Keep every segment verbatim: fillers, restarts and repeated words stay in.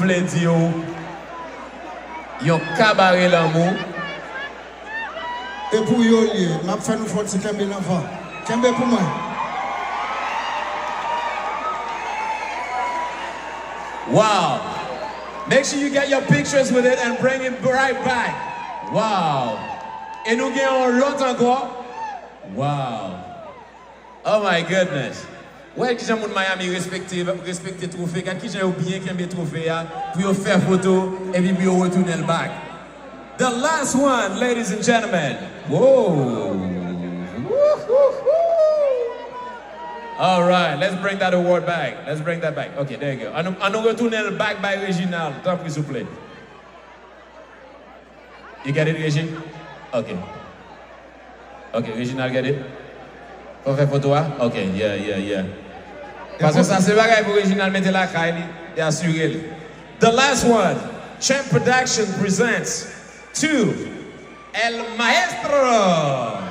Vle di w yon kabare lanmou. E pou yo l ye, m ap fè nou fè yon ti kenbe l anvan. Kenbe pou mwen. Wow. Make sure you get your pictures with it and bring it right back. Wow. E nou gen yon lòt ankò. Wow. Oh my goodness. Wè kijan moun Miami respekte, respekte twofe. Gad kijan yo byen kenbe twofe a pou yo fè foto epi pou yo retounen l back. The last one, ladies and gentlemen. Whoa. Woo-hoo-hoo. All right, let's bring that award back. Let's bring that back. Okay, there you go. An nou, an nou retounen l back bay Reginald, tanpri, souple. You get it, Regi? Ok. Ok, Reginald get it? Fò fè foto a? Ok, yeah, yeah, yeah. Paske sa se bagay pou Reginald mete lakay li, li asire l. The last one, Champ Production presents to El Maestro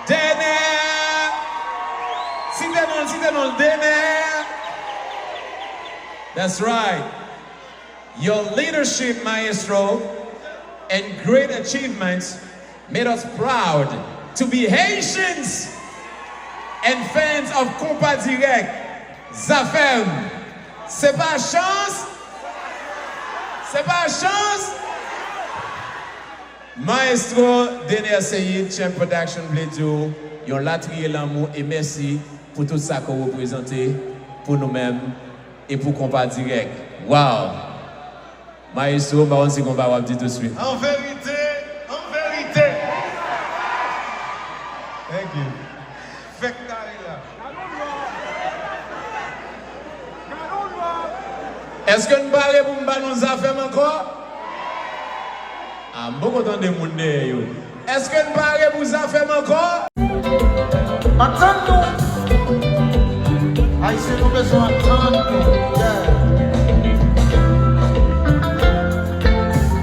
Dener. Site non, site non, Dener. That's right. Your leadership, maestro, and great achievements made us proud to be Haitians and fans of Konpa Dirèk. Zafèm, se pa chans? Se pa chans? Maestro Dener Ceïde, Champ Production vle di w yon latriye lanmou e mèsi pou tout sa ke w reprezante pou nou menm e pou Konpa Dirèk. Wow! Maestro, m pa konn si gon pa w ap di touswit. An verite, an verite. Thank you. Fèk kare la. Èske n pare pou m ba nou Zafèm ankò? A, m poko tande moun dèyè yo. Èske n pare pou Zafèm ankò? Antann nou! Ayisyen, nou bezwen antann nou. Yeah.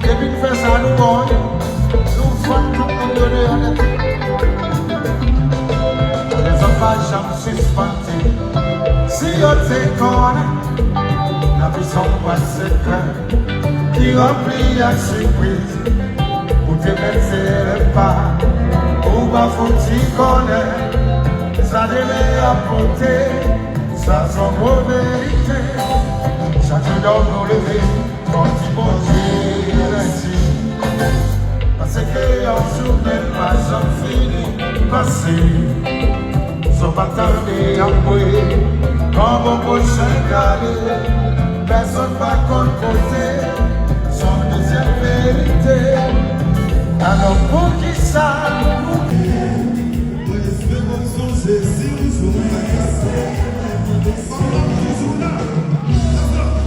Depi n fè sa, nou bon, wi. Nou vann tout moun yo deyò nèt. Lèzòm pa janm sispann di, si yo te konnen, lavi se yon bwat sekrè ki ranpli ak sipriz. Ou te mèt se pa, ou pa fouti konnen sa demen ap pote, sa se yon gwo verite. Chak jou dòmi w leve, fò w di Bondye mèsi. Paske yon jounen pa janm fini pase. Sa w pa tande apre, kòman pwochen k ale, pèsonn pa konn kote, se yon dezyèm verite. Alò poukisa nou... Mwen espere w sonje si w jwenn sa k pase. Ann ap toujou la. Let's go.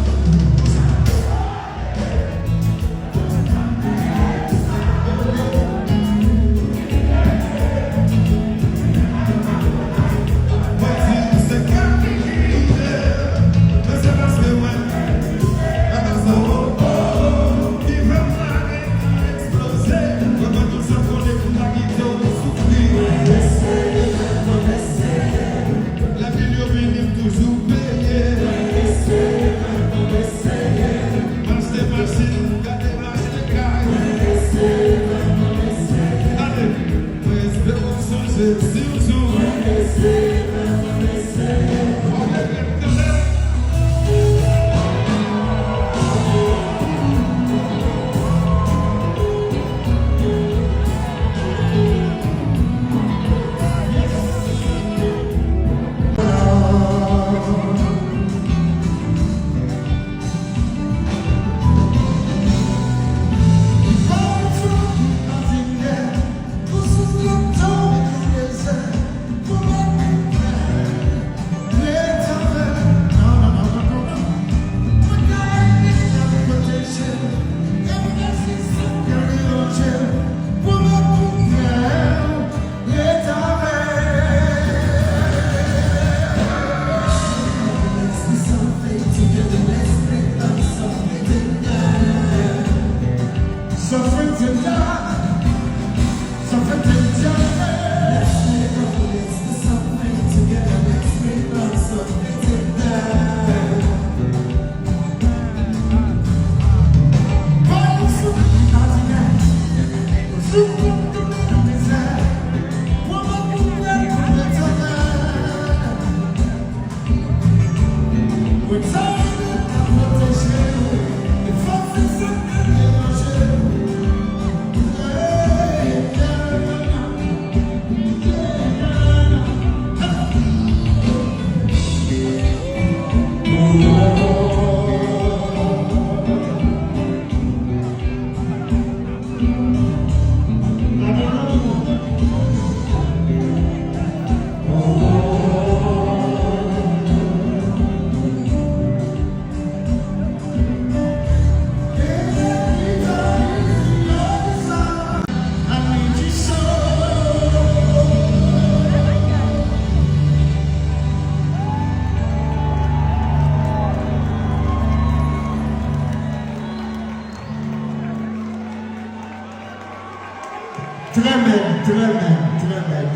Trè mèg, trè mèg, trè mèg.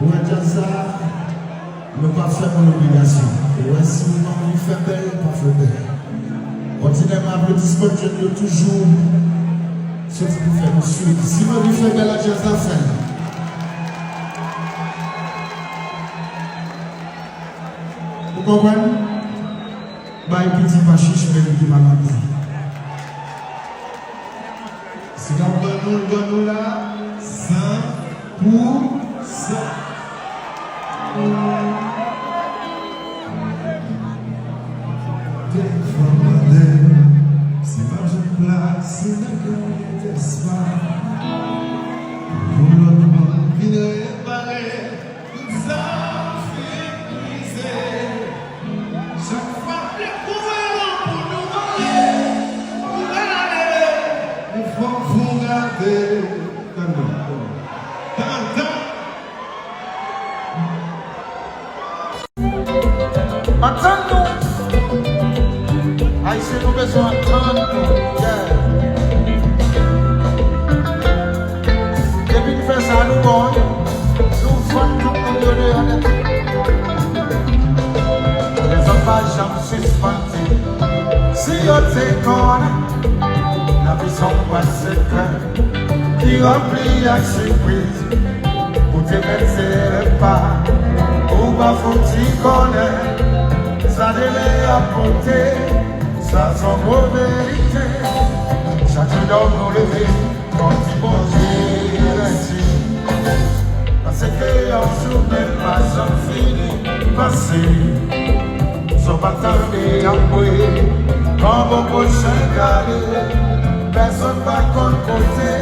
Ou wè djaz sa, nou pa fè moun obligasyon. Ou wè si ou anvi fè bèl, pa fè bèl. Kontinye aplodisman jèn yo toujou. Soti pou fè nou swiv. Si nou anvi fè bèl a djaz la, fè l. Ou konprann? Bay piti pa chich, men li pa mande. Si n ap ban nou l, ban nou la, san pou san. Dèfwa m mande m si m ap jwenn plas nan kè w, nèspa? Pou lòt moun vin repare. Sa fin brize. Chak fwa m lè gouvenman pou nou vole, pou rale, men fòk pou gade. Tann non. Tann, tann. Antann nou. Ayisyen, nou bezwen antann nou. Yeah. Depi n fè sa, nou bon, wi. Nou vann tout moun yo deyò nèt. Lèzòm pa janm sispann di, si yo te konnen, lavi se yon bwat sekrè ki ranpli ak sipriz. Ou te mèt se lè pa, ou pa fouti konnen sa demen ap pote. Sa se yon gwo verite. Chak jou dòmi nou leve, Bondye, Bondye, mèsi. Paske yon jounen pa janm fini pase. Sa w pa tande apre, kòman pwochen k ale, pèsonn pa konn kote